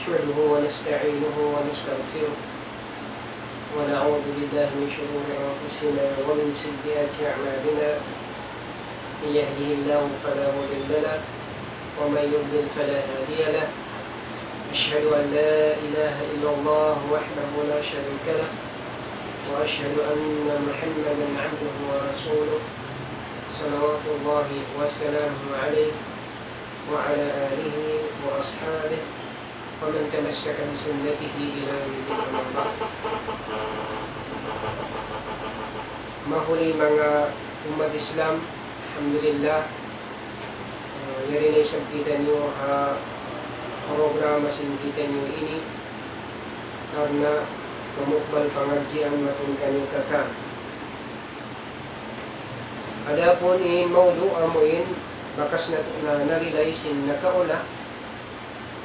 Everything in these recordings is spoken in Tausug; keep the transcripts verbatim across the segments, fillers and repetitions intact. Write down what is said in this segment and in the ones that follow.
نحمده ونستعينه ونستغفره، ونعوذ بالله من شرور أنفسنا ومن سيئات أعمالنا. من يهده الله فلا مضل له، ومن يضلل فلا هادي له. أشهد أن لا إله إلا الله وحده لا شريك له، وأشهد أن محمدا عبده ورسوله، صلوات الله وسلامه عليه وعلى آله وأصحابه ومن تمسك بسنته إلى يوم الدين، أما بعد. Mahuli manga ummat Islam, alhamdulillah, ah, yari na isab kitaniyu ha programa sin kitaniyu ini, karna' tumukbal pangadjian matun kaniyu katan. Adapun in mawdu' amu in bakas natu' na nalilay sin nakauna,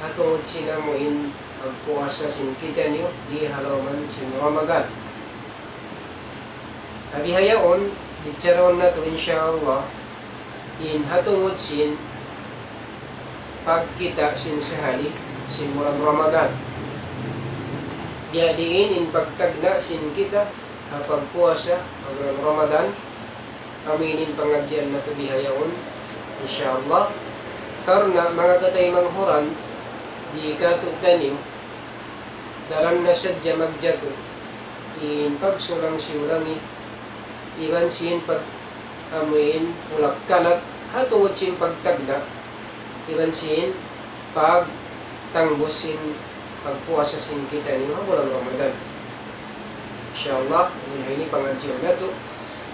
ha tungud sin amu in pagpuasa sin kitaniyu di ha lawm sin Ramadan. Na bihaun, bicharahun natu', insya Allah, in ha tungud sin pagkita' sin sahali sin bulan Ramadan. Biya' diin in pagtagna' sin kita ha pagpuasa ha bulan Ramadan, amu ini in pangadjian natu' bihaun, insya Allah. Karna' manga kataymanghuran, di' kātu'niyu, daran na sadja magjatu in pagsulang-siyulangi, iban sin pag-, amu in hulak-kanat, ha tungud sin pagtagna', iban sin pagtangbus sin pagpuasa sin kitaniyu ha bulan Ramadan. Insya Allah, amu ini pangadjian natu',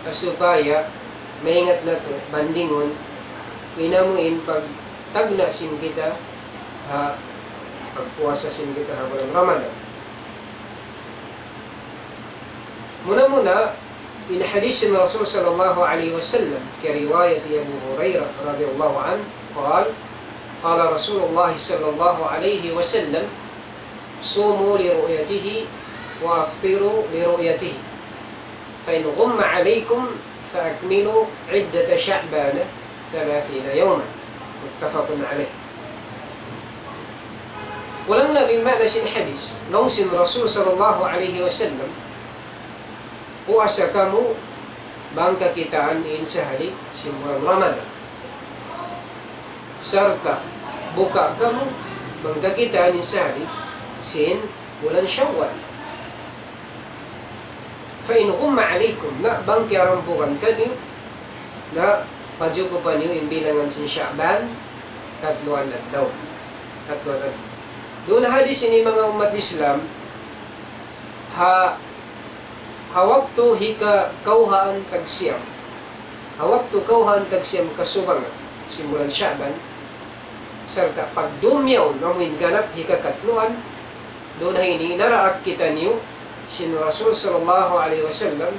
supaya maingat natu', bandingun, in amu in pagtagna' sin kita ha pagpuasa sin kita ha bulan Ramadan. Muna-muna, in hadith sin Rasul sallallahu alayhi wasallam, kiyariwayat hi Abu Hurairah radiyallahu anhu, قال، قال رسول الله صلى الله عليه وسلم: صوموا لرؤيته وأفطروا لرؤيته، فإن غم عليكم فأكملوا عدة شعبان ثلاثين يوما. متفق عليه. Laung niya, in maana sin hadith, laung sin Rasul sallallahu alayhi wasallam, puasa kamu bang kakitaan in sahali sin bulan Ramadan. Sarta' buka kamu bang kakitaan in sahali sin bulan Shawwal. فإن غم عليكم, na bang kiyarambugan kaniyu, na pajukupan niyu in bilangan sin Sha'ban, katluan adlaw. Katluan adlaw. Duun hadith ini manga ummat Islam, ha, ha waktu hika-, kawhaan tagsiyam. Ha waktu kawhaan tagsiyam kasubangan sin bulan Sha'ban, sarta' pagdum yaun, amu in ganap hikakatluan, duun ha ini naraak kitaniyu sin Rasul sallallahu alayhi wasallam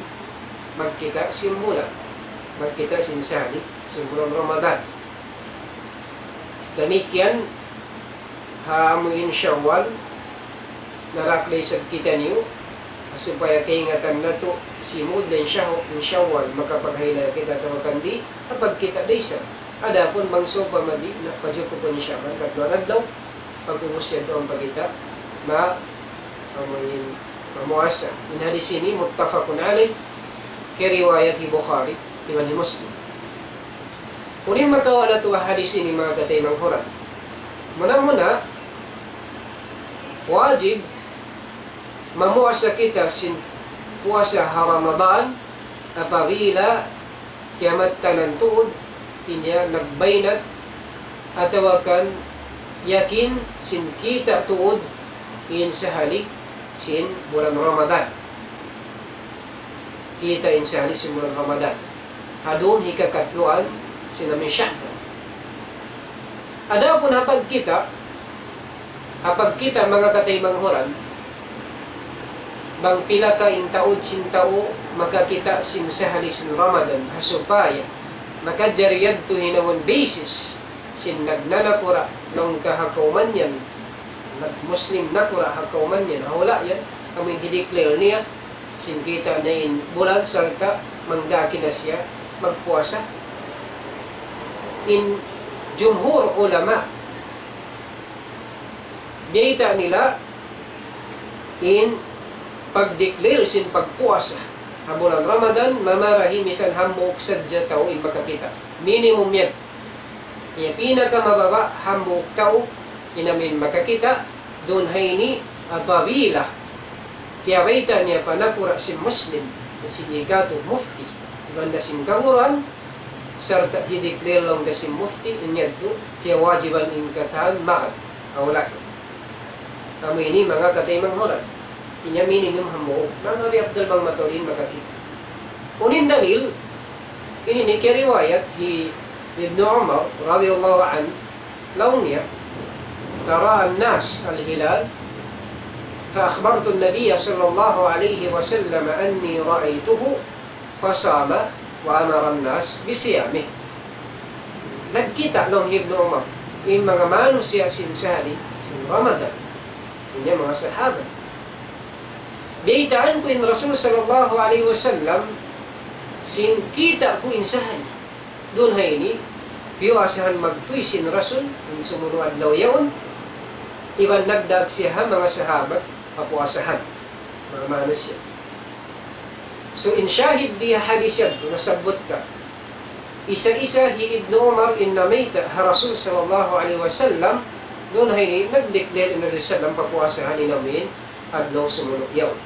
magkita' sin bulan, magkita' sin sahali sin bulan Ramadan. Damikkiyan ha amu in Shawwal, naraak da isab kitaniyu, supaya kaingatan natu', simud na in Shawwal, in Shawwal, makapaghailal kita atawa kan di', ha pagkita' da isab. Adapun bang sawpama di', na pajukupan in Sha'ban, katluan adlaw, pag'ubus yadtu ampa kita, ma-, amu in, mamuasa. In hadith ini, muttafaqun alayh, kiyariwayat hi Bukhari, iban hi Muslim. Unu in makawa' natu' ha hadith ini, manga kataymanghuran? Muna-muna, wajib mamuasa kita sin puasa ha Ramadan apabila kiyamattanan tuud, hāti niya nagbaynat, atawa kan yakin sin kita' tuud in sahali sin bulan Ramadan. Kita' in sahali sin bulan Ramadan. Ha dum hikakatluan sin amu in Sha'ban. Adapun ha pagkita', ha pagkita' manga kataymanghuran, bang pila ka in taud sin tau makakita' sin sahali sin Ramadan, ha supaya makajari yadtu hinangun basis sin nagnanakura' laung ka ha kawman yan, nag-Muslim nakura' ha kawman yan, ha hula' yan, amu in hi-declare niya, sin kita' na in bulan sarta' mangdaki na siya magpuasa. In jumhur ulama, Biyayta' nila in pag-declare sin pagpuasa ha bulan Ramadan, mamarahi misan hambuuk sadja tau in makakita'. Minimum yan. Hāti niya pinakamababa' hambuuk tau in amuin makakita', duun ha ini apabila kiyabayta' niya pa nakura' sin Muslim, sin hikatu mufti, iban da sin kaguruhan, sarta' hi-declare laung da sin mufti, in yadtu kiyawajiban in katan magad, aw laung. Amu ini manga kataymanghuran. Hāti niya minimum hambuuk. Manga bi afdal bang mataud in makakita'. Unu in dalil, ini in kiyariwayat hi Ibnu Umar radiyallahu anhu, laung niya, رأى الناس الهلال فأخبرت النبي صلى الله عليه وسلم أني رأيته فصام وأمر الناس بصيامه. Nagkita' laung hi Ibnu Umar in manga mānusiya' sin sahali sin Ramadan. Hāti niya manga sahabat. Biyaytaan ku in Rasul sallallahu alayhi wasallam sin kita' ku in sahali. Duun ha ini, piyuasahan magtuy sin Rasul in sumunu' adlaw yaun, iban nagdaak siya ha manga sahabat papuasahan, manga mānusiya'. So, in shahid di ha hadith yadtu nasabbut ta, isa-isa hi Ibnu Umar in namayta' ha Rasul sallallahu alayhi wasallam, duun ha ini nag-declare in Rasul sallam papuasahan in amuin adlaw sumunu' yaun.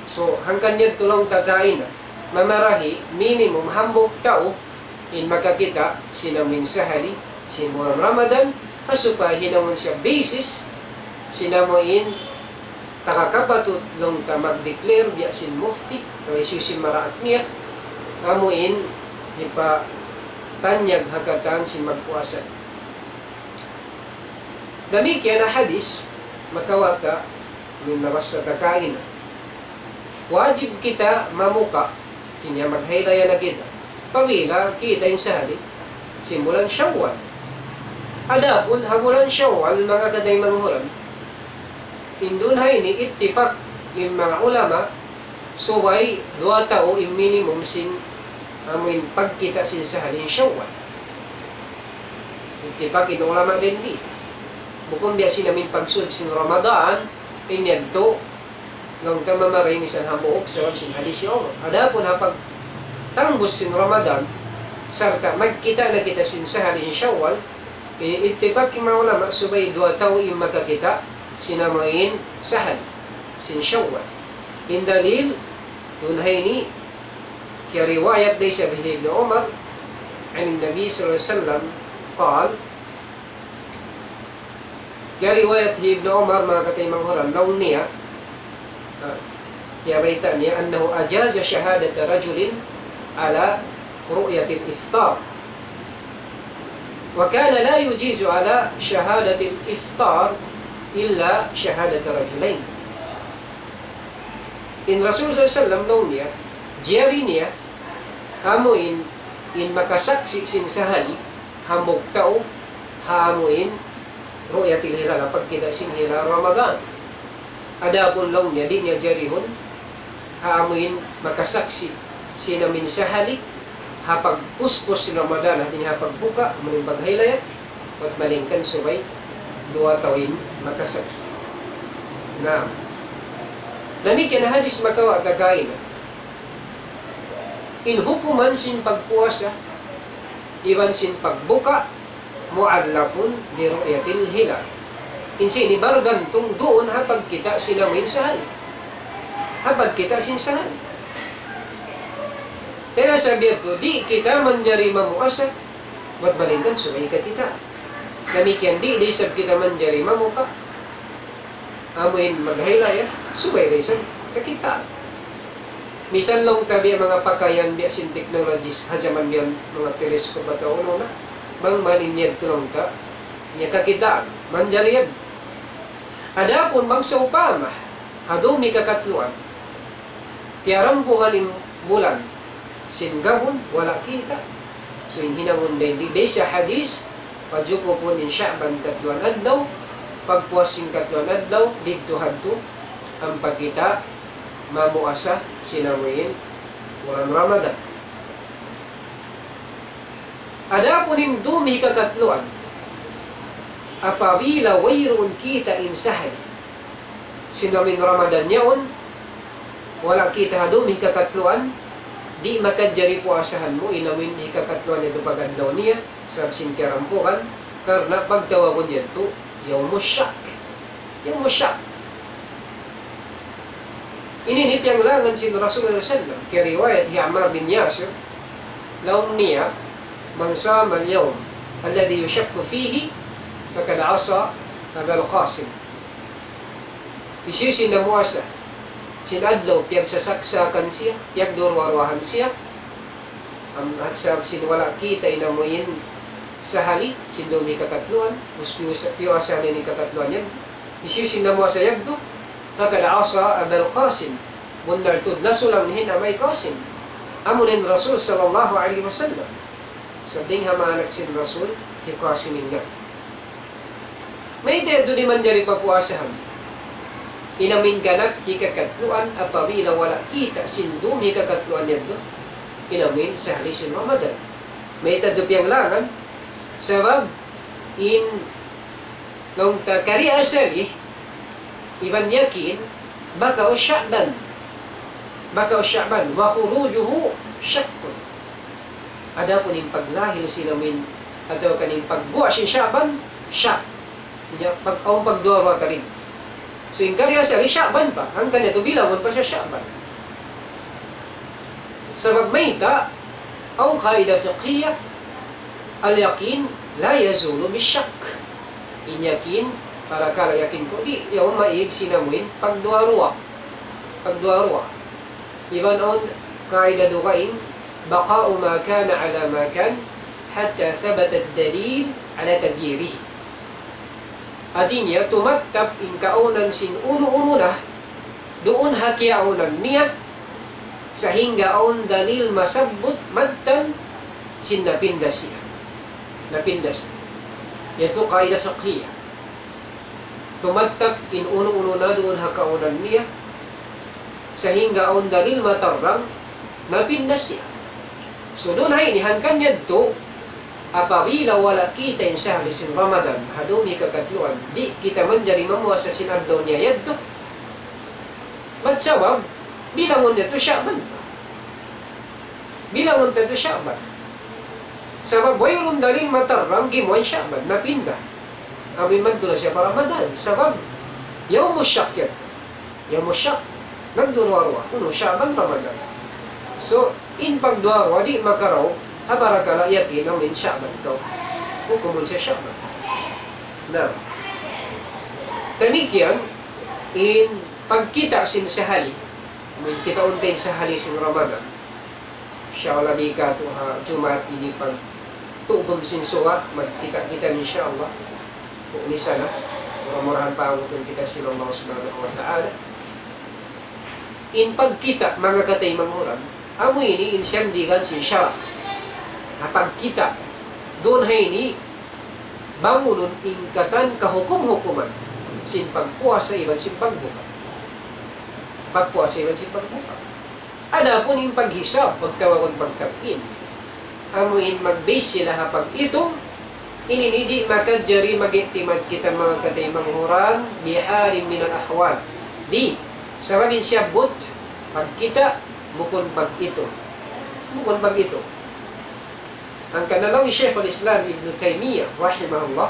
So, hangkan yadtu laung ta kaina, mamarahi minimum hambuuk tau in makakita' sin amuin sahali sin bulan Ramadan, ha supaya hinangun siya basis sin amuin taga kapatut laung ta mag-declare biya' sin mufti, atawa hisiyu-siyu in maraak niya, amuin hipatanyag ha katan sin magpuasa. Damikkiyan ha hadith, makawa' ta, amuin nabassa ta kaina. Wajib kita mamuka, hāti niya maghaylaya na kita. Apabila kita in sahali sin bulan Shawwal. Adapun ha bulan Shawwal, manga kataymanghuran, in duun ha ini ittifak in manga ulama, subay duwa tau in minimum sin amuin pagkita' sin sahali in Shawwal. Ittifak in ulama dayn di. Bukun biya' sin amuin pagsud sin Ramadan, in yadtu laung ta mamarahi misan hambuuk sabab sin hadith hi Umar. Adapun ha pagtangbus sin Ramadan, sarta' magkita' na kita sin sahali in Shawwal, in ittifak in manga ulama subay duwa tau in makakita' sin amuin sahali sin Shawwal. In dalil, duun ha ini, kiyariwayat dayn ha Ibnu Umar, عن النبي صلى الله عليه وسلم قال, kiyariwayat hi Ibnu Umar, manga kataymanghuran, laung niya, ah, kiyabayta' niya, أنه أجاز شهادة رجل على رؤية الإفطار، وكان لا يجيز على شهادة الإفطار إلا شهادة رجلين. In Rasul sallallahu alayhi wasallam laung niya, jari niya, amuin, in makasaksi' sin sahali, hambuuk tau, ha amuin, ru'yatil hilal, ha pagkita' sin hilal Ramadan. Adapun laung niya, di' niya jarihun, ha amuin, makasaksi', sin amuin sahali, ha pagpuspus sin Ramadan, hāti niya ha pagbuka', amuin paghaylaya, bat malayngkan subay duwa tau in makasaksi'. Na, damikkiyan hadith makawa' ta kaina. In hukuman sin pagpuasa, iban sin pagbuka', معلق برؤية الهلال. In sin ini bargantung duun ha pagkita' sin amuin sahali. Ha pagkita' sin sahali. Kaya sabab yadtu, di' kita manjari mamuasa, bat malayngkan subay kakita'. Damikkiyan di', di' isab kita manjari mamuka', amuin maghaylaya, subay da isab kakita'. Misan laung ta biya' manga pakayan biya' sin technologies, ha jaman biya' manga telescope atawa unu na, bang man in yadtu laung ta, niya kakitaan, manjari yan. Adapun bang sawpama, ha dum hikakatluan, tiyarambugan in bulan sin gabun, wala' kita'. So, in hinangun dayn di, dayn ha hadith, pajukupun in Sha'ban katluan adlaw, pagpuas sin katluan adlaw, didtu hadtu, ampa kita' mamuasa sin amuin bulan Ramadan. Adapun in dum hikakatluan, Apabila wayruun kita in sahali sin amuin Ramadan yaun, wala' kita ha dum hikakatluan, di' makajari puasahan mu in amuin hikakatluan yadtu pag-adlaw niya, sabab sin kiyarampukan, karna' pagtawagun yadtu yawmus shak. Yawmus shak. Ini in piyanglangan sin Rasulullah sallallahu alayhi wasallam. Kiyariwayat hi Ammar bin Yasir, laung niya, من صام اليوم الذي يشك فيه فقد عصى أبا القاسم. Hisiyu-siyu in namuasa sin adlaw piyagsasaksakan siya, piyagduwa-ruwahan siya, am-, at sabab sin wala' kita in amuin sahali sin dum hikakatluan, us piyu-, piyu-, puasa niya in hikakatluan yan. Hisiyu-siyu in namuasa yadtu, فقد عصى أبا القاسم. Bunnal tuud lasulang niya in Ama' Qasim. Amuna in Rasul sallallahu alayhi wasallam. Sabab dayn ha manga anak sin Rasul, hi Qasim in ngan. Mayta' yadtu di' manjari papuasahan? In amuin ganap hikakatluan apabila wala' kita sin dum hikakatluan yadtu. In amuin sahali sin Ramadan. Mayta' yadtu piyanglangan? Sabab in laung ta kari asali, iban yakin, baka u Sha'ban. Baka u Sha'ban. وخروجه شك. Adapun in paglahil sin amuin, atawa kan in pagguwa' sin Sha'ban, shak. Hanya pag, awn pagduwa-ruwa ta dayn. So, in kari asali Sha'ban pa, hangkan yadtu bilangun pa siya Sha'ban. Sabab mayta', awn qaida fiqhiyya, اليقين لا يزول بالشك. In yakin, parakala' yakin ku, di' yaun maig sin amuin pagduwa-ruwa. Pagduwa-ruwa. Iban awn qaida dugaing, بقاء ما كان على ما كان حتى ثبت الدليل على تغييره. Hati niya, tumattap in kaawnan sin unu-unu na, duun ha kiyaawnan niya, sahingga awn dalil masabbut mattan sin napinda siya. Napinda siya. Yadtu qaida fiqhiyya. Tumattap in unu-unu na duun ha kaawnan niya, sahingga awn dalil matarrang, napinda siya. So, duun ha ini, hangkan yadtu, apabila wala' kita in sahali sin Ramadan, ha dum hikakatluan, di' kita manjari mamuasa sin adlaw niya yadtu. Mat sabab, bilangun niya tu Sha'ban. Bilangun ta tu Sha'ban. Sabab wayruun dalil matarrang gimuwa' in Sha'ban, napinda. Amu in madtu na siya pa Ramadan. Sabab, yawmus shak yadtu. Yawmus shak, nagduruwa-ruwa. Unu, Sha'ban, Ramadan. So, in pagduwa-ruwa, di' makaraug, ha parakala' yakin amu in Sha'ban kaw. Hukumun siya Sha'ban. Na, damikkiyan, in pagkita' sin sahali, amu in kitaun ta in sahali sin Ramadan. Insya Allah di' katu' ha Jumaat ini pagtutum sin suga, magkita' kita insya Allah. Bukun sana, mura-murahan paabutun kita sin Allah Subhanahu wa Ta'ala. In pagkita', manga kataymanghuran, amu ini in siyandigan sin sara'. Ha pagkita', duun ha ini, bangunun in katan kahukum-hukuman sin pagpuasa iban sin pagbuka. Pagpuasa iban sin pagbuka. Adapun in paghisab, pagtawagun pagtag'in, amu in mag-base sila ha pag-itung, ini di' makajari mag-i'timad kita manga kataymanghuran, بحال من الأحوال. Di', sabab in siyabbut, pagkita', bukun pag-itung. Bukun pag-itung. Hangkan laung hi Shaykhul Islam Ibn Taymiyyah, rahimahullah,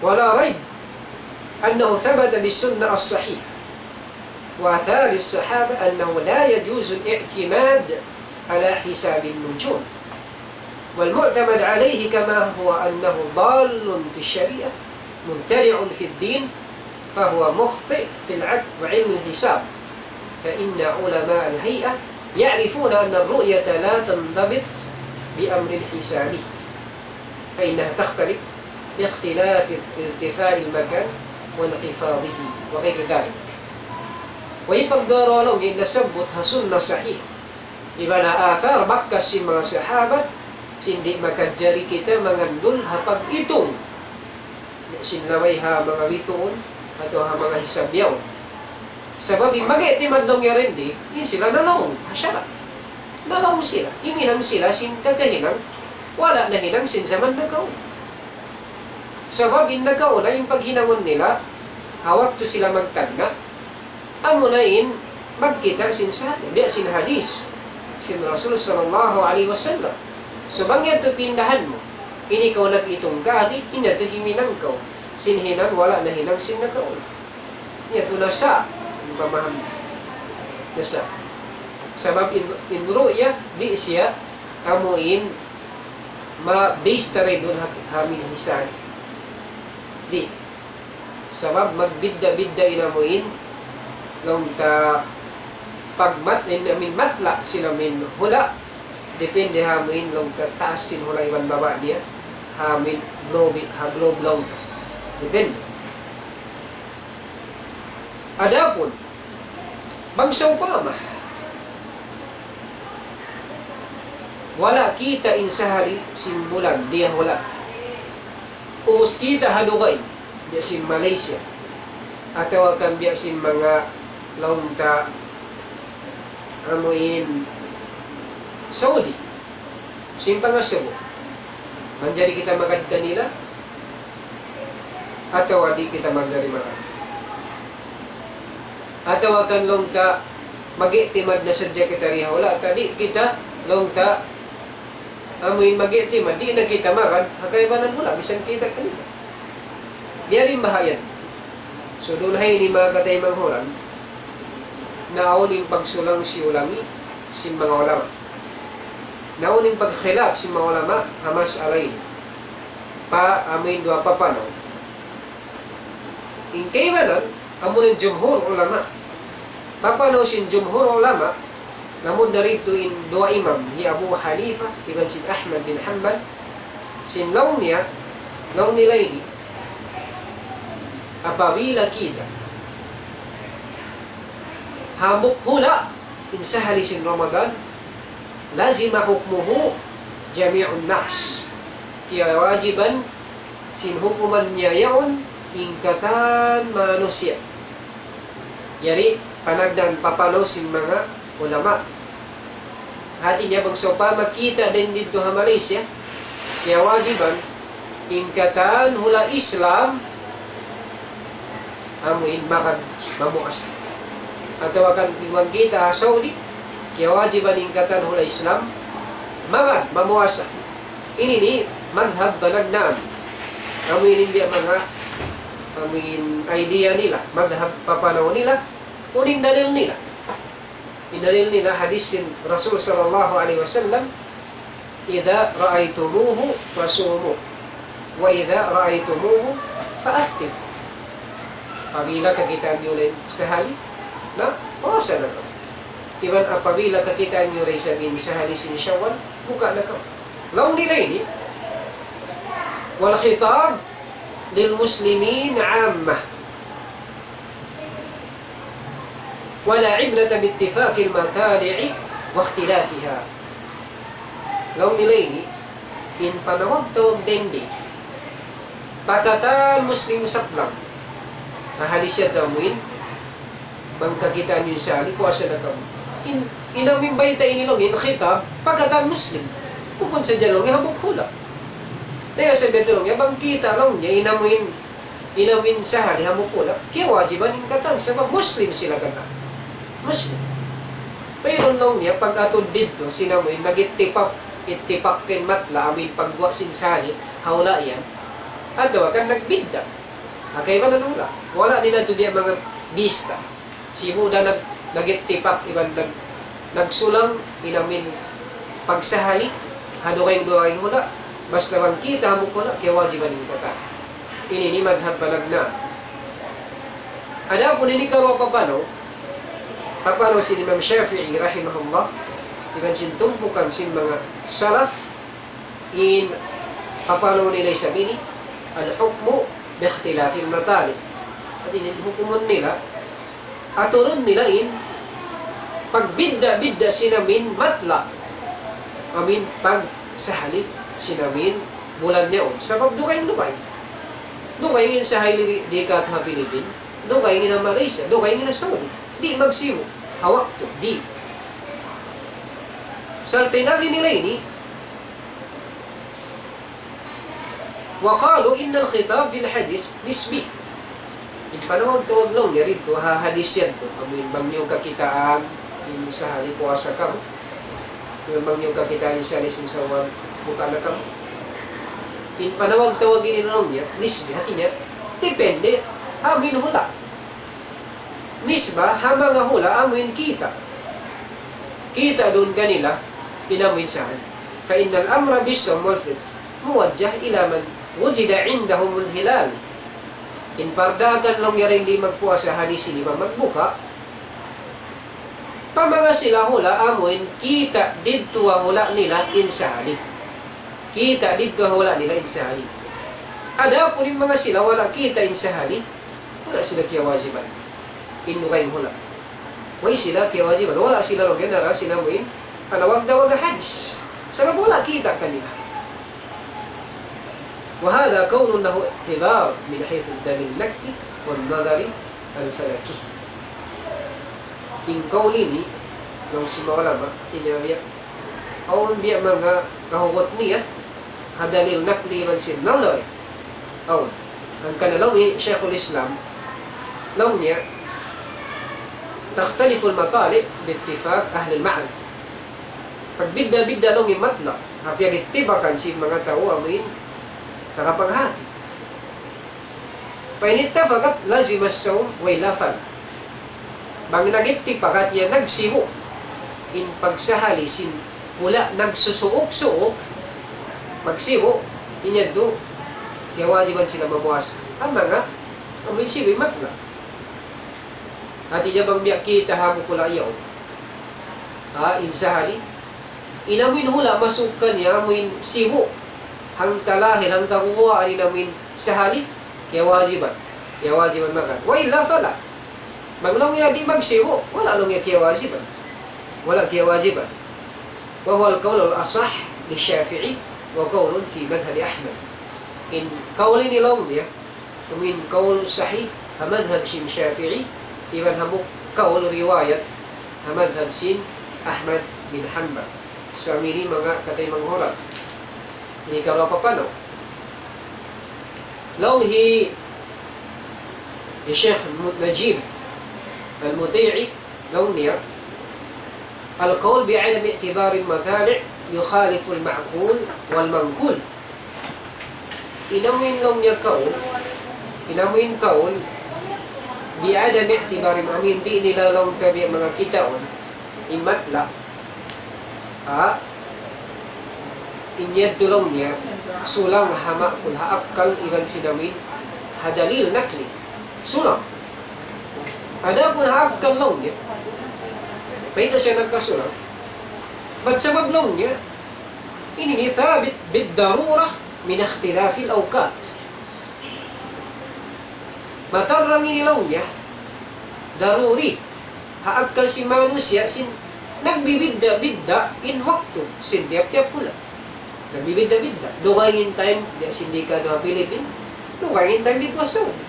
ولا ريب أنه ثبت بالسنة الصحيحة وآثار الصحابة أنه لا يجوز الاعتماد على حساب النجوم، والمعتمد عليه كما هو أنه ضال في الشريعة مبتدع في الدين، فهو مخطئ في العد وعلم الحساب، فإن علماء الهيئة يعرفون أن الرؤية لا تنضبط بأمر حسابي، فإنها تختلف باختلاف ارتفاع المكان وانخفاضه وغير ذلك. Way pagduwa-ruwa laung in nasabbut ha sunnah sahih. Iban ha athar bakas sin manga sahabat, sin di' makajari kita mangandul ha pag-itung sin labay ha manga bituun, atawa ha manga hisab yaun. Sabab in mag-i'timad laung yari di, in sila nalaung ha sara'. Nalaung sila, himinang sila sin kakahinang, wala' nahinang sin jaman nakauna. Sabab in nakauna in paghinangun nila, ha waktu sila magtagna', amuna in magkita' sin sahali, biya' sin hadith sin Rasul sallallahu alayhi wasallam. So bang yadtu pindahan mu, ini kaw nag-itung kaagi, ini yadtu himinang kaw sin hinang wala' nahinang sin nakauna. Yadtu na sa', pamaham. Na sa'. Sabab in, in ru'ya, di' siya amuin ma-base ta rin duun ha, ha amin hisan. Di'. Sabab magbidda'-bidda' in amuin, laung ta pagmat-, in amin matla' sin amin hula', depende ha amuin laung ta taas sin hula' iban baba' niya, ha amin globe, ha globe laung ta. Depende. Adapun, bang sawpama, wala' kita' in sahali sin bulan, diyahula'. Ubus kita ha dugaing, biya' sin Malaysia. Atawa kan biya' sin manga laung ta amuin Saudi. Sin pangasubu. Manjari kita magad kanila, atawa di' kita manjari magad. Atawa kan laung ta, mag-i'timad na sadja kita diyahula', ka di' kita, laung ta, amuin mag-i'timad, di' na kita magad, ha kaibanan hula', misan kita kanila. Biya' diin baha' yan. So, duun ha ini manga kataymanghuran, naawn in pagsulang-siyulangi sin manga ulama. Naawn in pagkhilaf sin manga ulama ha mas'ala ini. Pa, amuin duwa papanaw. In kaibanan, amuna in jumhur ulama. Papanaw sin jumhur ulama, lamud na didtu in duwa imam, hi Abu Hanifa, iban sin Ahmad bin Hanbal, sin laung niya, laung nila ini, apabila kita hambuuk hula' in sahali sin Ramadan, لزم حكمه جميع الناس. Kiyawajiban sin hukuman niya yaun in katan manusiya'. Yari, panagnaan papanaw sin manga ulama. Hati niya bang sawpama kita' dayn didtu ha Malaysia, kiyawajiban in katan hula' Islam, amuin magad mamuasa. Atawa kan bang kita' ha Saudi, kiyawajiban in katan hula' Islam, magad mamuasa. Ini ini madhab panagnaan. Amuin biya' manga, amuin idea nila, madhab papanaw nila, unu in dalil nila. In dalil nila hadith sin Rasul sallallahu alayhi wasallam, إذا رأيتموه فصوموا، وإذا رأيتموه فأفطروا. Apabila kakitaan niyu na in sahali, na, puasa na kamu. Iban apabila kakitaan niyu na isab in sahali sin Shawwal, buka na kamu. Laung nila ini, والخطاب للمسلمين عامة، ولا عبرة باتفاق المطالع واختلافها. Laung nila ini, in panawag-tawag dayn di, pa katan Muslim saplam. Na hadith yadtu amuin, bang kakitaan niyu in sahali, puasa na kamu. In, in amuin bayta' ini laung, in khitab, pa katan Muslim. Bukun sadja laung niya hambuuk hula'. Dayn ha sabab yadtu laung niya, bang kita' laung niya, in amuin, in amuin sahali hambuuk hula', kiyawajiban in katan, sabab Muslim sila katan. Muslim. Pero laung niya, pag-atud didtu, sin amuin, nag-ittipak, ittipak in matla', amuin pagguwa' sin sahali, ha hula' yan. Atawa kan nagbidda'. Ha kaibanan hula'. Wala' nila tu biya' manga bista. Sibu' da nag-, nag-ittipak iban nag-, nagsulang in amuin pagsahali ha dugaing-dugaing hula', basta bang kita' hambuuk hula', kiyawajiban in katan. Ini in madhab panagnaan. Adapun ini karuwa papanaw, papanaw sin Imam Shafi'i rahimahullah, iban sin tumpukan sin manga salaf, in papanaw nila isab ini, الحكم باختلاف المطالع. Hati niya in hukumun nila, aturun nila in pagbidda'-bidda' sin amuin matla', amuin pagsahali sin amuin bulan yaun. Sabab dugaing-dugaing. Dugaing in sahali di, di katu' ha Pilipin, dugaing in ha Malaysia, dugaing in ha Saudi. Di' magsibu' ha waktu, di'. Sarta' in agi nila ini, وقالوا إن الخطاب في الحديث نسبي. In panawag-tawag laung niya didtu ha hadis yadtu, amu in bang niyu kakitaan, in sahali puasa kamu. In bang niyu kakitaan in sahali sin Sawwal, buka na kamu. In panawag-tawag ini laung niya, nisbi, hati niya, depende, amu in hula'. Nisba, ha manga hula', amu in kita'. Kita' duun kanila, in amu in sahali. فإن الأمر بالصوم والفطر موجه إلى من وجد عندهم الهلال. In pardaakan laung niya dayn di magpuasa hadis ini pa magbuka. Pa manga sila hula' amu in kita' didtu ha hula' nila in sahali. Kita' didtu ha hula' nila in sahali. Adapun in manga sila wala' kita' in sahali, wala' sila kiyawajiban. In dugaing hula'. Way sila kiyawajiban. Wala' sila laung niya nara sin amu in panawag-tawag hadis. Sabab wala' kita' kanila. وهذا قول له اعتبار من حيث الدليل النقلي والنظر الفلكي. In kaul ini, laung sin manga ulama, hati niya biya', awn biya' manga kahugut niya, ha dalil naqli iban sin nazari. Awn. Hangkan laung hi Shaykhul Islam, laung niya, تختلف المطالع باتفاق أهل المعرفة. Pagbidda'-bidda' laung in matla', ha piyag-ittibakan sin manga tau amu in tagapanghati. فإن اتفقت لزم الصوم وإلا فلا. Bang nag-ittipak, hati niya nagsibu' in pagsahali sin hula' nagsusuuk-suuk, magsibu', in yadtu, kiyawajiban sila mamuasa. Amu nga, amu in sibu' in matla'. Hati niya bang biya' kita ha mukula' yaun. Ha, in sahali. In amu in hula' masuuk kaniya amu in sibu'. Hangka lahil, hangka guwa' in amu in sahali. Kiyawajiban. Kiyawajiban makan. وإلا فلا. Bang laung niya di' magsibu', wala' laung niya kiyawajiban. Wala' kiyawajiban. وهو القول الأصح للشافعي وقول في مذهب أحمد. In kaul ini laung niya, amu in kaul sahih, ha madhab sin Shafi'i, iban hambuuk kaul riwayat, ha madhab sin Ahmad bin Hanbal. So, amu ini manga kataymanghuran. Ini kalu apa panaw? Laung hi, hi Shaykh Mu-, Najib Al-Muti'i, laung niya, القول بعدم اعتبار المطالع يخالف المعقول والمنقول. In amu in laung niya kaul, in amu in kaul, بعدم اعتبار, amu in di' nila laung ta biya' manga kitaun, in matla', ha, in yadtu laung niya, sulang ha ma'kul, ha akkal, iban sin amu in, ha dalil naqli. Sulang. Adapun ha akkal laung niya, mayta' siya nagkasulang? Bat sabab laung niya, ini ini ثابت بالضرورة من اختلاف الأوقات. Matarrang ini laung niya, daruri, ha akkal sin manusiya' sin nagbibidda'-bidda' in waktu sin tiyap-tiyap hula'. Nagbibidda'-bidda'. Dugaing in time, biya' sin di' katu' ha Philippines, dugaing in time didtu ha Saudi.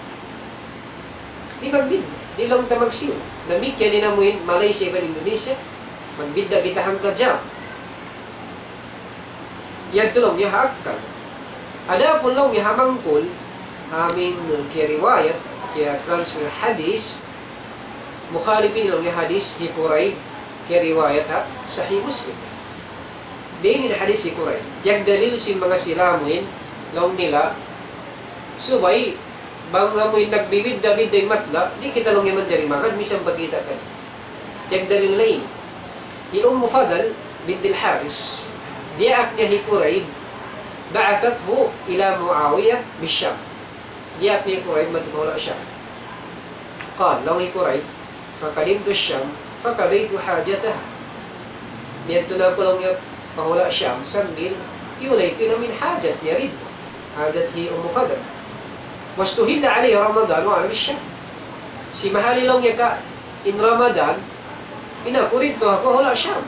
Di' magbidda', di' laung ta magsibu'. Damikkiyan in amu in Malaysia iban Indonesia, magbidda' kita hangka jam. Yadtu laung niya ha akkal. Adapun laung niya ha mangkul, amu in kiyariwayat, kiyatransfer hadis, mukhalif ini laung niya hadis hi Kurayb, kiyariwayat ha Sahih Muslim. Di' ini hadis hi Kurayb. Piyagdalil sin manga sila amu in, laung nila, subay, bang amu in nagbibidda'-bidda' in matla', di' kita laung niya manjari makan, misan pa kita kan. Piyagdalil nila ini. Hi Ummu Fadl bint al-Harith, diyaak niya hi Kurayb, بعثته إلى معاوية بالشام. Diyaak niya hi Kurayb madtu pa hula' Sham. قال, laung hi Kurayb, فقدمت الشام فقضيت حاجتها. Miyadtu na aku laung niya pa hula' Sham sambil tiyulay ku in amu in hajat niya didtu. Hajat hi Ummu Fadl. واستهل علي رمضان وأنا بالشام. Simahali laung niya ka in Ramadan, in aku didtu aku ha hula' Sham.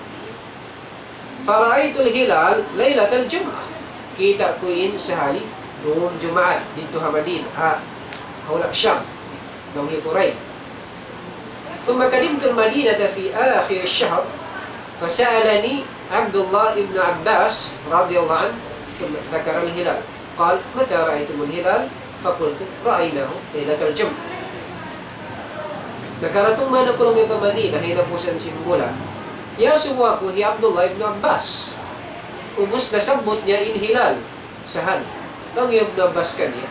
فرأيت الهلال ليلة الجمعة. Kita' ku in sahali dum Jumaat didtu ha Madinah, ha, ha hula' Sham, laung hi Kurayb. ثم قدمت المدينة في آخر الشهر فسألني عبد الله بن عباس رضي الله عنه ثم ذكر الهلال. قال: متى رأيتم الهلال؟ فقلت: رأيناه ليلة الجمعة. Nakaratung man aku laung niya pa Madina, ha hinapusan sin bulan. Iyasubu aku hi Abdullah ibn Abbas. Ubus nasabbut niya in hilal, sahali. Laung hi Ibn Abbas kaniya,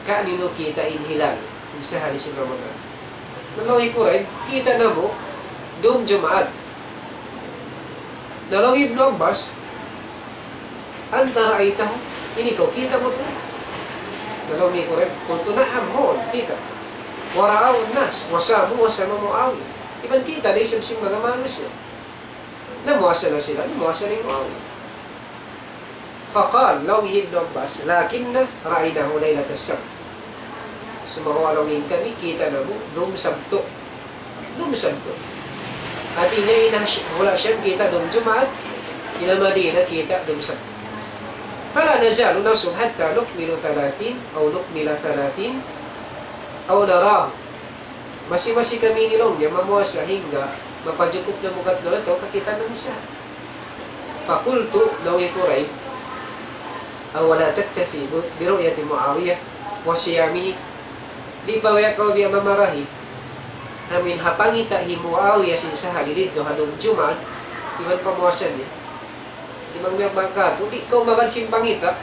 "Kaninu kita in hilal, in sahali sin Ramadan?" Na laung hi Quraib, "Kita' namu' dum Jumaat." Na laung hi Ibnu Abbas, "أنت رأيته؟ In ikaw, kita' mu tuud?" Na laung hi Quraib, "قلت: نعم, huun, kita'. ورآه الناس، وصاموا، وصام معاوية." Iban kita' da isab sin manga manusiya'. Namuasa na sila, namuasa na hi Muawiyah. فقال, laung hi Ibnu Abbas, لكنا رأيناه ليلة السبت. Sumagawa' laung niya, in kami, kita' namu' dum Sabtu. Dum Sabtu. Hati niya, in ha Sh-, hula' Sham kita' dum Jumaat, in ha Madina kita' dum Sabtu. فلا نزال نصوم حتى نكمل ثلاثين أو نكمل ثلاثين أو نراه. Masi-masi kami ini laung niya mamuasa hangga mapajukup namu' katlu na adlaw kakitaan namu' siya. فقلت, laung hi Quraib, أولا تكتفي ب-، برؤية معاوية وصيامه؟ Di' ba kaw biya' mamarahi amu in ha pangita' hi Muawiyah sin sahali didtu ha dum Jumaat iban pamuasa niya? Di' ba biya' manga katu', di' kaw magad sin pangita'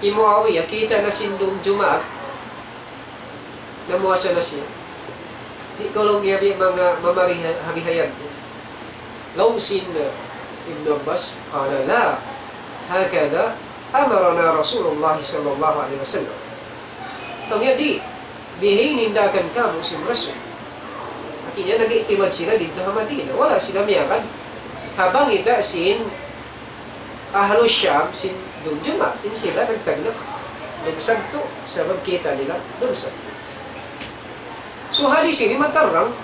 hi Muawiyah, kita' na sin dum Jumaat, namuasa na siya. Di' kaw laung niya biya' manga mamarahi ha bihayan tu. Laung sin, uh, Ibnu Abbas, قال: لا، هكذا أمرنا رسول الله صلى الله عليه وسلم. Laung niya, di', bihaini in daakan kamu sin Rasul. Hati niya, nag-i'timad sila didtu ha Madina. Wala' sila miyagad ha pangita' sin Ahlu Sham sin dum Jumaat, in sila nagtagna' dum Sabtu, sabab kita' nila dum Sabtu. So, hadis ini matarrang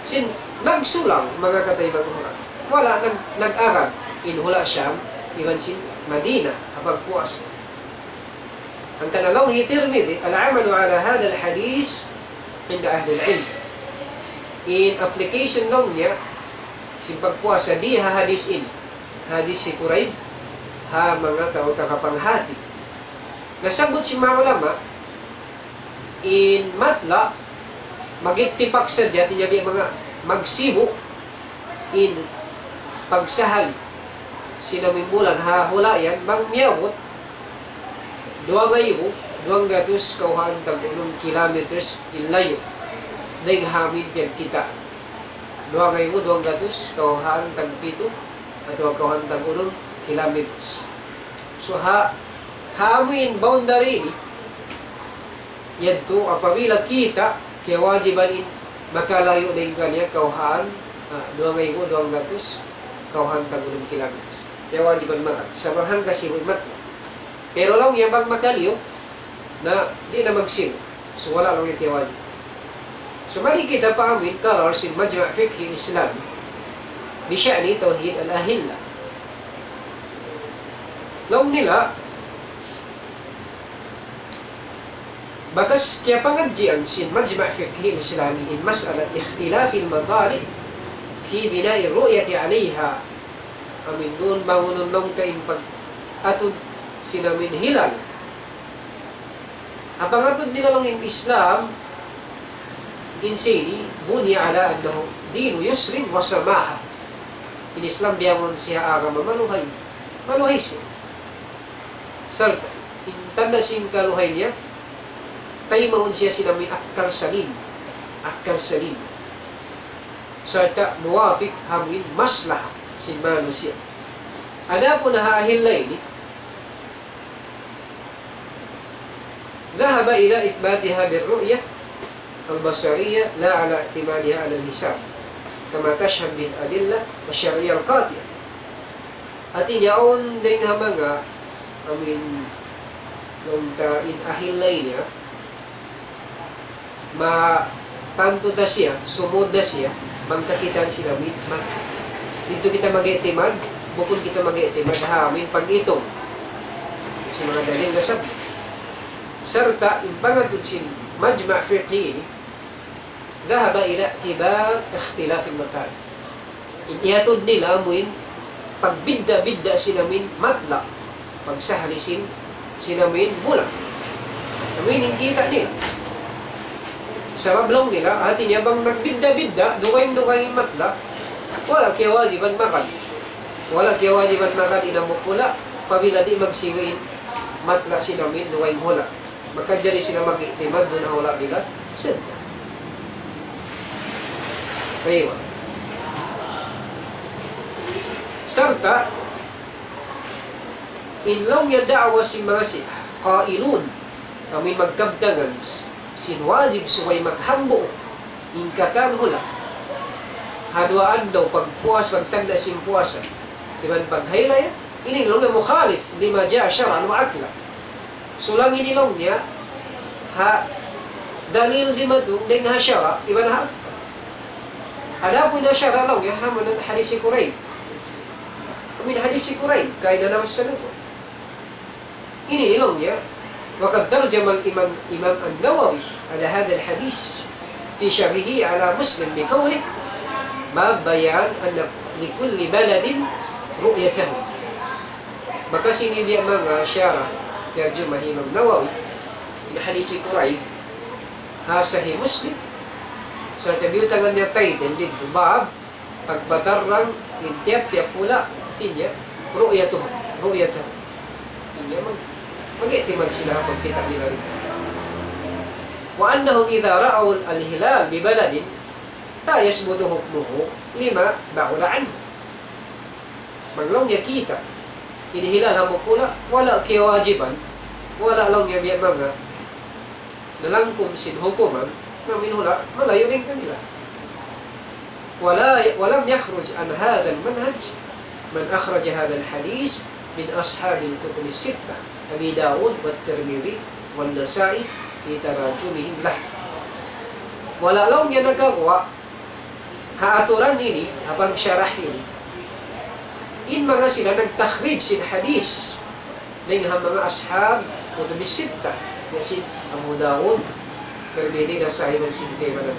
sin nagsulang manga kataymanghuran. Wala' nag-, nag-agad in hula' Sham iban sin Madina ha pagpuasa. Hangkan laung hi Tirmidhi, العمل على هذا الحديث عند أهل العلم. In application laung niya, sin pagpuasa di ha hadis ini. Hadis hi Quraib, ha manga tau tagapanghati. Nasabbut sin manga ulama, in matla', mag-ittipak sadja, hati niya biya' manga magsibu', in pagsahali sin amu in bulan ha hula' yan, bang miyabut duwa ngaibu duwang gatus kawhaan tag unum kilometers in layu' dayn ha amu in piyagkita'. Duwa ngaibu duwang gatus kawhaan tag pitu atawa kawhaan tag unum kilometers. So, ha, ha amu in boundary ini, yadtu apabila kita' kiyawajiban in makalayu' dayn kaniya kawhaan, ah, duwa ngaibu duwang gatus kawhaan tag unum kilometers. Kiyawajiban maka, sabab hangka sibu' in matla'. Pero laung niya bang makalayu', na di' na magsibu'. So, wala' laung niya kiyawajib. So, mari kita pa amu in qarar sin Majma' Fiqhi Islami بشأن توحيد الأهلة. Laung nila, bakas kiyapangadjian sin Majma' Fiqhi Islami in mas'ala اختلاف المطالع في بناء الرؤية عليها. Amu in duun bangunun laung ta in pag-atud sin amu in hilal. Ha pangatud nila laung in Islam, in siya ini, بني على أنه دين يسر وسماحة. In Islam biya' mawn siya agama maluhay. Maluhay siya. Sarta', in tanda' sin kaluhay niya, taymaun siya sin amu in akkal salim. Akkal salim. Sarta' muwafiq ha amu in maslaha sin manusiya'. Adapun ha ahilla ini, ذهب إلى إثباتها بالرؤية البصرية لا على اعتمادها على الحساب، كما تشهد به الأدلة الشرعية القاطعة. Hati niya awn dayn ha manga, amu in, laung ta in ahilla ini, ha? Matantu ta siya, sumud na siya, bang kakitaan sin amu in mata. Didtu kita mag-i'timad, bukun kita mag-i'timad ha amu in pag-itung sin manga dalil nasabbut. Sarta' in pangatud sin Majma' Fiqhi ini, ذهب إلى اعتبار اختلاف المطالع. In iyatud nila amu in pagbidda'-bidda' sin amu in matla', pagsahali sin sin amuin hula'. Amuin in kita' nila. Sabab laung nila, hati niya bang nagbidda'-bidda', dugaing-dugaing in matla', wala' kiyawajiban magad. Wala' kiyawajiban magad in hambuuk hula', apabila di' magsiwi' in matla' sin amuin dugaing hula'. Makajari sila mag-i'timad duun ha hula' nila sadja. Aywa. Sarta', in laung niya da'wa sin manga Shia, qailun, amuin magkabtangan, sin wajib subay maghambuuk in katan hula' ha duwa adlaw pagpuas, pagtanda sin puasa, iban paghaylaya, ini laung niya mukhalif lima ja'a shar'an wa aqlan. Sulang ini laung niya, ha dalil dimatung dayn ha sara', iban ha akal. Adapun ha sara' laung niya, ha manga hadis hi Kurayb. Amuin hadis hi Kurayb, kaibanan sa natu'. Ini laung niya, وقد ترجم الإمام، الإمام النووي على هذا الحديث في شرحه على مسلم بقوله: باب بيان أن لكل بلد رؤيته. Maka sin ini biya' manga sharah, tarjuma hi Imam Nawawi, in hadis hi Kurayb, ha Sahih Muslim, sa' biyutangan niya title didtu, bab, pagbatarrang in tiyap-tiyap hula', hati niya, ru'yatuhum, ru'yatuhum. Hati niya mag-, mag-i'timad sila ha pagkita' nila rin. وأنهم إذا رأوا الهلال ببلد لا يثبت حكمه لما بعد عنه. Bang laung niya kita' in hilal hambuuk hula', wala' kiyawajiban, wala' laung niya biya' manga nalangkum sin hukuman, na amuin hula', malayu' dayn kanila. ولا، ولم يخرج عن هذا المنهج من أخرج هذا الحديث من أصحاب الكتب الستة، أبي داود والترمذي والنسائي في تراجمهم له. Wala' laung niya nakaguwa' ha aturan ini, ha pagsharah ini, in manga sila nagtakhrij sin hadis dayn ha manga ashab kutub sitta, ya sin Abu Dawud, Tirmidhi, Nasa'i, iban sin kaibanan.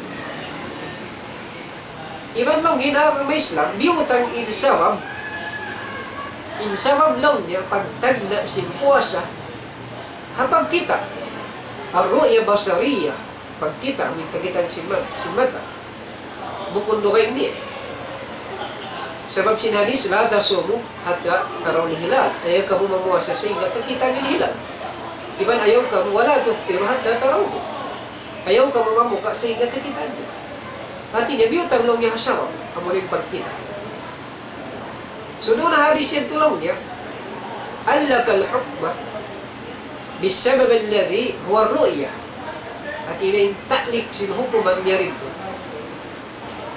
Iban laung in agama Islam, biyutang in sabab, in sabab laung niya pagtagna' sin puasa ha pagkita', الرؤية البصرية, pagkita', amuin kakitaan sin ma-, sin mata. Bukun dugaing niya. Sabab sin hadis, لا تصوموا حتى تروا الهلال. Ayaw kamu mamuasa sahingga kakitaan niyu in hilal. Iban ayaw kamu, ولا تفطروا حتى تروه. Ayaw kamu mamuka sahingga kakitaan niyu. Hati niya, biyutang laung niya ha sabab, amuin pagkita'. So, duun ha hadis yadtu laung niya, علق الحكم بالسبب الذي هو الرؤية. Hati niya in ta'liq sin hukuman niya didtu,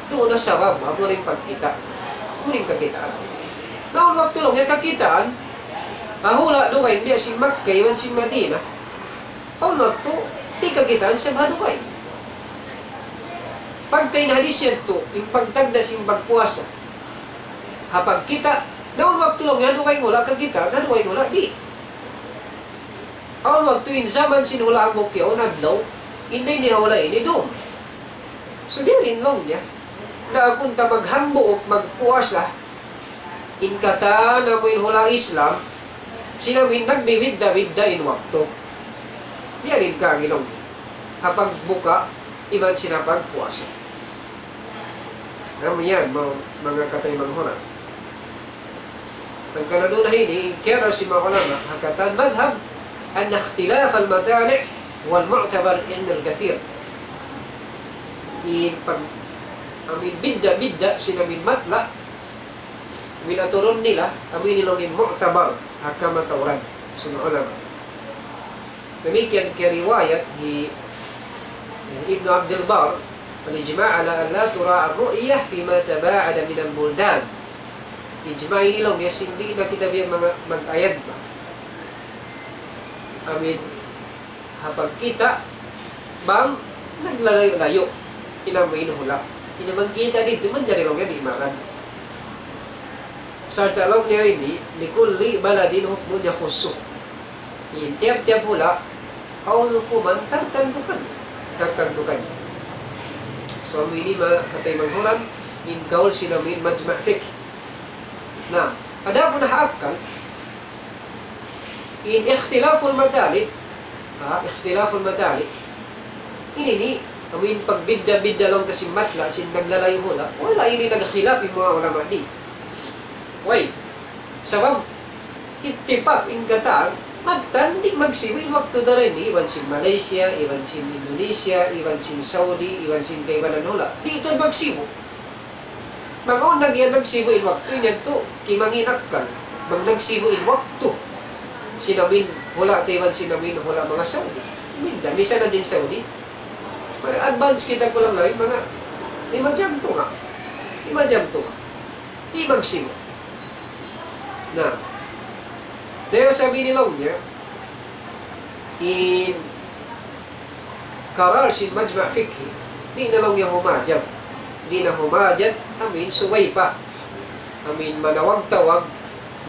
duun ha sabab, amuin pagkita', amuin kakitaan. Na awn waktu laung niya kakitaan, ha hula' dugaing biya' sin Makkah, iban sin Madinah. Awn waktu, di' kakitaan sabab ha dugaing. Pagka in hadis yadtu, in pagtagna' sin pagpuasa ha pagkita', na awn waktu laung niya ha dugaing hula' kakitaan, ha dugaing hula' di'. Awn waktu in jaman sin hula' hambuuk yaun adlaw, in dayn ha hula' ini dum. So, biya' diin laung niya. Na bang ta maghambuuk magpuasa, in katan amuin hula' Islam, sin amuin nagbibidda'-bidda' in waktu. Biya' diin kagi laung niya. Ha pagbuka, iban sin ha pagpuasa. Amu yan, ma-, manga kataymanghuran. Hangkan na duun ha ini, in kiyarā sin manga ulama, ha katan madhhab, أن اختلاف المطالع هو المعتبر عند الكثير. In pag-, amuin bidda'-bidda' sin amuin matla', amuin aturun nila, amuin laung in mu'tabar, ha kamatauran sin ulama. Damikkiyan kiyariwayat hi Ibnu Abdul Barr, الإجماع على أن لا تراء الرؤية فيما تباعد من البلدان. Ijma' ini laung niya sin di' na kita biya' manga mag-ayad ba. Amuin, ha pagkita', bang naglalayu'-layu' in amuin hula'. Di' na magkita' didtu, manjari laung niya di' magad. Sarta' laung niya ini, لكل بلد حكم يخصه. In tiyap-tiyap hula', awn hukuman tartantu kaniya. Tartantu kaniya. So, amu ini manga kataymanghuran, in kaul sin amuin majma' fiqh. Na, adapun ha akal, In ikhtilaful matali', ha, ikhtilaful matali', ini ini, amuin pagbidda'-bidda' laung ta sin matla', sin naglalayu' hula', wala' ini nagkhilaf in manga ulama di'. Way, sabab, ittipak in katan, mattan di' magsibu' in waktu dayn di', iban sin Malaysia, iban sin Indonesia, iban sin Saudi, iban sin kaibanan hula'. Di' tuud magsibu'. Bang awn na giyan nagsibu' in waktu, in yadtu, kimangin akkal. Bang nagsibu' in waktu, sin amuin hula' Taiwan, sin amuin hula' manga Saudi. Minda, misan na in Saudi. Manga advance kita kulang labi, manga lima jam tunga'. Lima jam tunga'. Di' magsibu'. Na, dayn ha sabab ini laung niya, in karar sin Majma' Fiqhi, di' na laung niya humajat. Di' na humajat, amuin subay pa. Amuin manawag-tawag,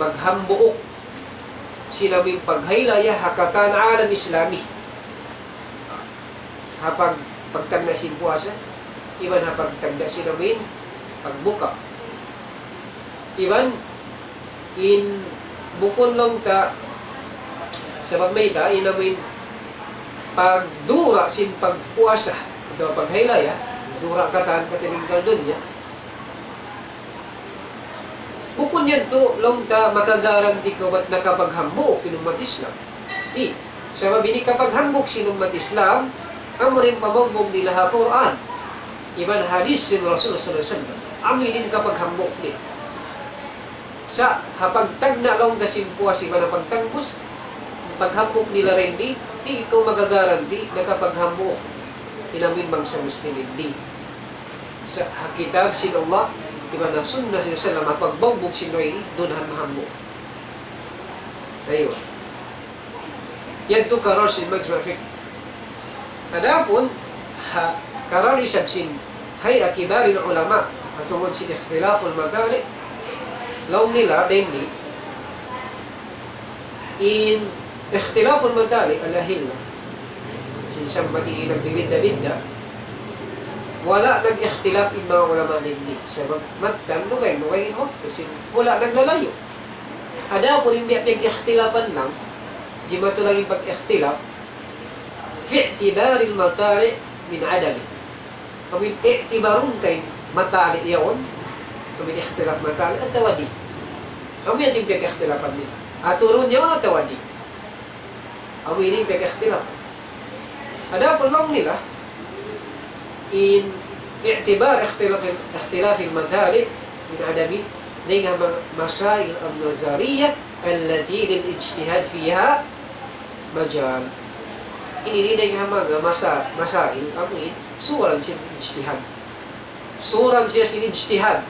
maghambuuk. Sin amuin paghaylaya ha katan alam Islami. Ha pag-, pagtagna' sin puasa, iban ha pagtagna' sin amuin pagbuka. Iban in bukun laung ta, sabab mayta', in amuin pagdura sin pagpuasa, atawa paghaylaya, dura katan katilingkal dunya. Bukun yadtu laung ta makagaranti kaw bat nakapaghambuuk in ummat Islam. Di', sabab ini kapaghambuuk sin ummat Islam, amu in pamaugbug nila ha Qur'an iban hadith sin Rasul sallallahu alayhi wasallam. Amu ini in kapaghambuuk nila. Sa' ha pagtagna' laung ta sin puasa iban ha pagtangbus, paghambuuk nila dayn di, di' ikaw magagaranti nakapaghambuuk in amuin bangsa Muslimin di'. Sa' ha kitab sin Allah, iban ha sunnah sin Rasul sallallahu alayhi wasallam, ha pagbugbug sin duwa ini, duun ha mahambuuk. Aywa. Yadtu karar sin Majma' Fiqhi. Adapun, ha, karar isab sin Hay'a Kibaril Ulama, ha tungud sin ikhtilaful matali', laung nila, dayn di, in ikhtilaful matali', al-ahilla, sin sambat ini nagbibidda'-bidda', wala' nag-ikhtilaf in manga ulama dayn di. Sabab mattan, lugay-lugay in waktu, sin wala' naglalayu'. Adapun in biya' piyag-ikhtilafan laung, jimatu laung in pag-ikhtilaf, في اعتبار المطالع من عدمه. Amuin i'tibarun ka in matali' yaun, amuin ikhtilaf matali' atawa di'. Amu yan in piyag-ikhtilafan nila. Aturun yaun atawa di'. Amu ini in piyag-ikhtilaf. Adapun laung nila, in i'tibar ikhtilaf, ikhtilaf al-matali' min adami, dayn ha ma-, masail an-nazariyah allati lil ijtihad fiha majal. Ini, ini dayn ha manga masa-, masail, amuin, suran sin ijtihad. Suran siya sin ijtihad.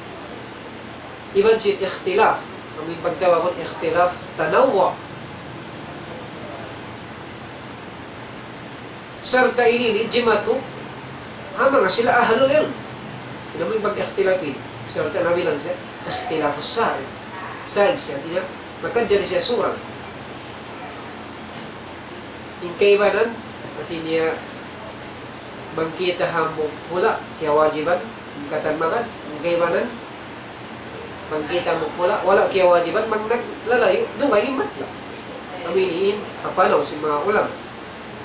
Iban sin ikhtilaf. Amuin pagtawagun ikhtilaf tanawwu'. Sarta' ini, ini jimatu ha manga sila ahlul ilm. Amuin pag-ikhtilaf ini. Sarta' nabilang siya ikhtilafus sa'ig. Sa'ig siya, hātinya, makajari siya suran. In kaibanan, hātinya, bang kita hambuuk hula', kiyawajiban, in katan magad, in kaibanan, bang kita hambuuk hula', wala' kiyawajiban, bang naglalayu', dugaing in matla'. Amu ini in, ha panaw sin manga ulama.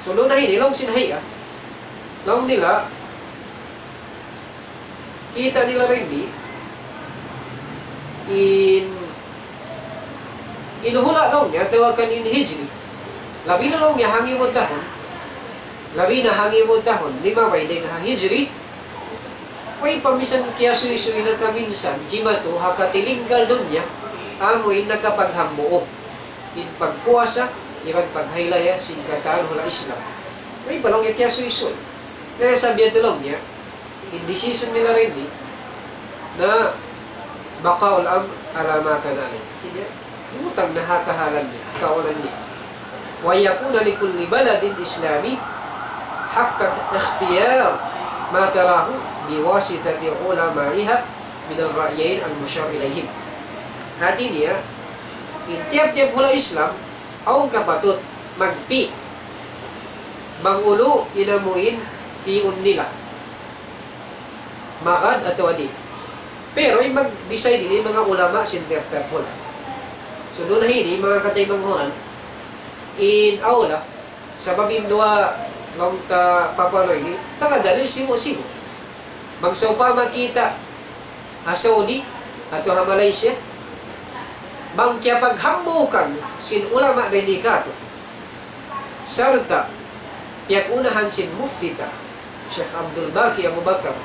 So, duun na ini, laung sin Hay'a. Laung nila, kita' nila dayn di, in, in hula' laung niya, atawa kan in hijri. Labi na laung niya hangibu tahun. Labi na hangibu tahun. Limabay dayn ha hijri. Way pa misan kiyasuysuy na kaminsan, jimatu ha katilingkal dunya, amu in nakapaghambuuk. In pagpuasa, iban paghaylaya, sin katan hula' Islam. Way pa laung niya kiyasuysuy. Na sabab yadtu laung niya, in decision nila dayn di, na بقاء الأمر على ما كان عليه. Hātinya, hibutang na ha kahalan niya, kaawnan niya. وأن يكون لكل بلد إسلامي حق اختيار ما تراه بواسطة علمائها من الرأيين المشار إليهم. Hāti niya, in tiyap-tiyap hula' Islam, awn kapatut magpi' bang unu in amuin pi'un nila. Magad atawa di'. Pero in mag-decide ini manga ulama sin tiyap-tiyap hula'. So, duun na ini, manga kataymanghuran, In awla, sabab in duwa laung ta Papua New Guinea, taga dalil sibu'-sibu'. Bang sawpama kita ha Saudi, atawa ha Malaysia, bang kiyapaghambuukan sin ulama dayn di katu', sarta' piyag-unahan sin mufti ta, Sheikh Abdul Baqi Abu Bakar,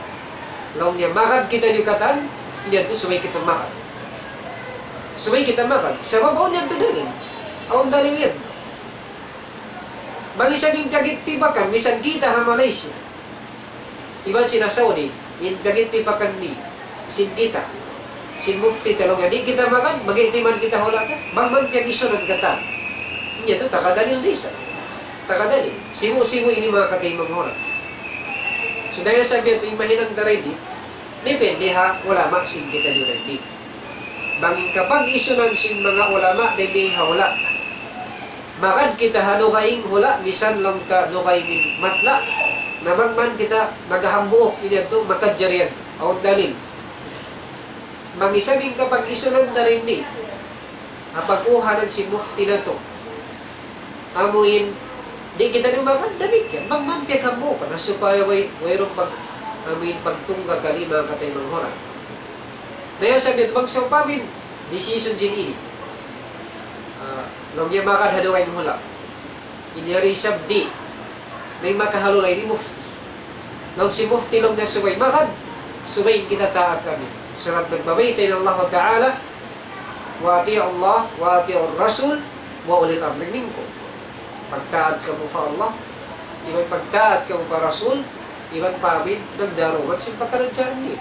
laung niya magad kitaniyu katan, in yadtu subay kita magad. Subay kita magad. Sabab awn yadtu dalil. Awn dalil yan. Bang isab in piyagittipakan, misan kita ha Malaysia, iban sin ha Saudi, in piyagittipakan ini, sin kita, sin mufti ta laung niya, di' kita magad, mag-i'timad kita hula' ta, bang man piyag-isunan katan. In yadtu, taga dalil da isab. Taga dalil. Sibu'-sibu' ini manga kataymanghuran. So, dayn ha sabab yadtu, in mahinang ta dayn di, depende ha ulama sin kitaniyu dayn di. Bang in kapag-isunan sin manga ulama dayn di ha hula', magad kita ha dugaing hula', misan laung ta dugaing in matla', na bang man kita naghambuuk, in yadtu makajari yan, awn dalil. Bang isab in kapag-isunan dayn di ha pag-uhanan sin mufti natu', amu in di' kitaniyu magad, damikkiyan. Bang man piyaghambuukan, na supaya way, wayruun pag, amu in pagtungga' kalima kataymanghuran. Na yan sabab yadtu, bang sawpama in decision sin ini, ah, laung niya magad ha dugaing hula'. In yari isab di'. Na in makahalulay ini mufti. Laung sin mufti laung niya subay magad, subay kita taat kami. Sabab nagbayta' in Allah Ta'ala, وأطيعوا الله وأطيعوا الرسول وأولي الأمر منكم. Pagtaat kamu pa Allah, iban pagtaat kamu pa Rasul, iban pa amin nagdarungan sin pakaradjaan niyu.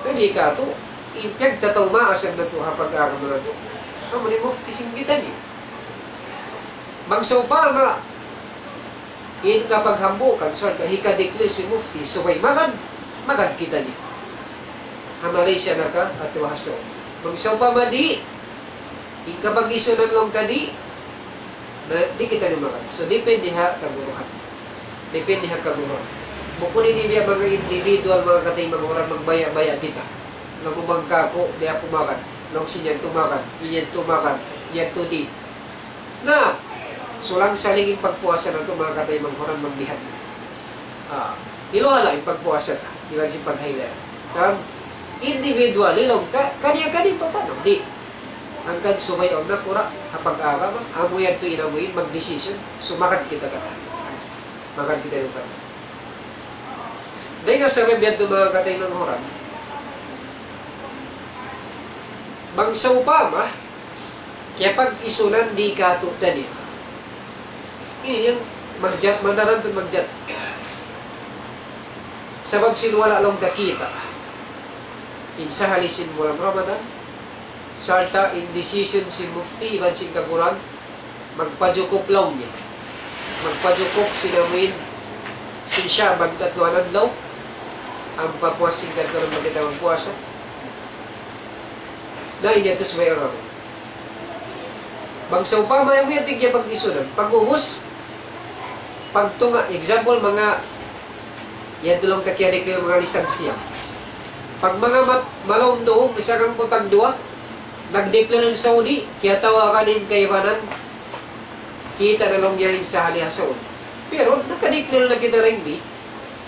Jadi katu', in piyagtatawmaasan natu' ha pag-agama natu', amu in mufti sin kitaniyu. Bang sawpama in kapaghambuukan, sarta' hika-declare sin mufti, subay magad, magad kitaniyu. Ha Malaysia na ka, atawa ha Saudi. Bang sawpama di', in kapag-isunan laung ta di', na, di' kitaniyu magad. So, depende ha kaguruhan. Depende ha kaguruhan. Bukun ini biya' manga individual, manga kataymanghuran, magbaya'-baya' kita. Laung mu bang kaku', di' aku magad. Laung sin yadtu magad, in yadtu magad, yadtu di'. Na, sulang-saling in pagpuasa natu', manga kataymanghuran, magbihad. Ah, iluhala in pagpuasa ta, iban sin paghaylaya. Sa' individually laung ta, kaniya-kaniya in papanaw. Di'. Hangkan subay awn nakura' ha pag-agama, amu yadtu in amu in mag-decision, so magad kita katan. Magad kita yan katan. Dayn ha sabab yadtu, manga kataymanghuran, bang sawpama kiyapag-isunan di' katu' taniyu, ini yan magjat, madaran tu magjat. Sabab sin wala' laung ta kita' in sahali sin bulan Ramadan, sarta' in decision sin mufti iban sin kaguruhan, magpajukup laung niya. Magpajukup sin amuin, sin Sha'ban katluan adlaw, ampa puas sin katluan adlaw kita magpuasa. Na, ini atas way agama. Bang sawpama yan, yan tigya pag-isunan. Pag-ubus, pagtunga', example, manga, yan tulang kakiyadik nila manga lisag siyam. Pag manga mat-, malaum duhum, isa kang putag duwa, nag-declare in Saudi, kiyatawagan in kaibanan, kita' na laung niya in sahali ha Saudi. Pero, naka-declare na kita dayn di,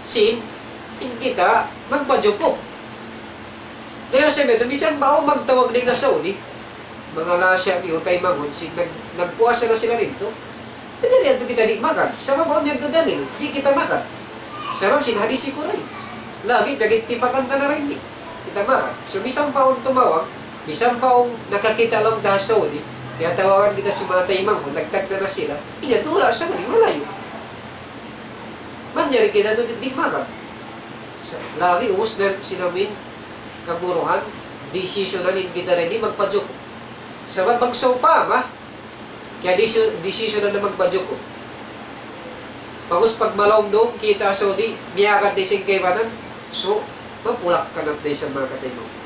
sin, in kita, magpajukup. Dayn ha sabab yadtu, misan pa awn magtawag dayn ha Saudi, manga lasya' niyu, taymanghud, sin nag-, nagpuasa na sila didtu. Di' na yadtu kita di' magad. Sabab awn yadtu dalil, di' kita magad. Sabab sin hadis hi Quraysh. Lagi', piyagtipakan ta na dayn di. Kita magad. So, misan pa awn tumawag, misan pa awn nakakita' laung ta ha Saudi, kiyatawagan kita sin manga taymanghud, nagtagna' na sila. Ini yadtu wala' Saudi, malayu'. Manjari kita tu di', di' magad. Sa-, lagi' ubus na sin amuin kaguruhan, decision na in kita dayn di magpajukup. Sabab bang sawpama, kaya desi-, decision na magpajukup. Pag-ubus pag malaum duhum, kita' Saudi, miyagad da isab in kaibanan, so, mapulak-kanat da isab manga kataymanghuran.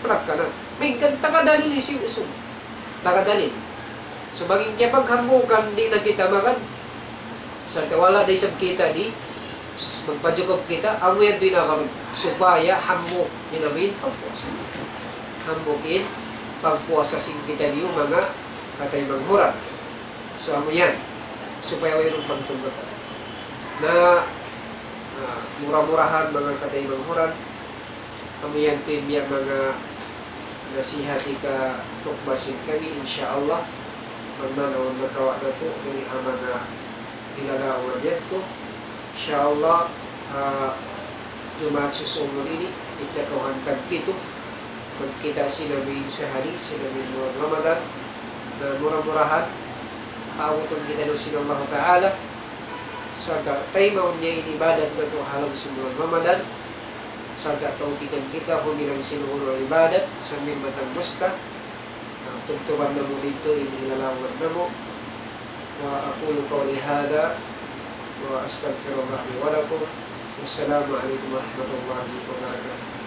Pulak-kanat. Malayngkan taga dalil isab, so, taga dalil. So, bang in kiyapaghambuukan, di' na kita magad. Sarta' wala' da isab kita di', magpajukup kita, amu yan in agama. Supaya hambuuk in amuin pagpuasa. Hambuuk in pagpuasa sin kitaniyu manga kataymanghuran. So, amu yan. Supaya wayruun pagtungkutan. Na, ah, mura-murahan, manga kataymanghuran, amu yan tuud in biya' manga nasihat hika tukbasin kami, insya Allah. Bang man awn nakawa' natu', ini ha manga hilalaungan yadtu. Insya Allah, ha Jumaat susungun ini, ikatū hangkan pitu, magkita' sin amin sahari, sin amin bulan Ramadan, na mura-murahan, paabutun kitaniyu sin Allah Ta'ala, sarta' taymaun niya in ibadat natu' ha lawm sin bulan Ramadan, sarta' tawpikan kita huminang sin unu ibadat, sambil matang musta, tubtuban namu' didtu in hilalaungan namu'. وأقول قولي هذا وأستغفر الله لي ولكم. والسلام عليكم ورحمة الله وبركاته.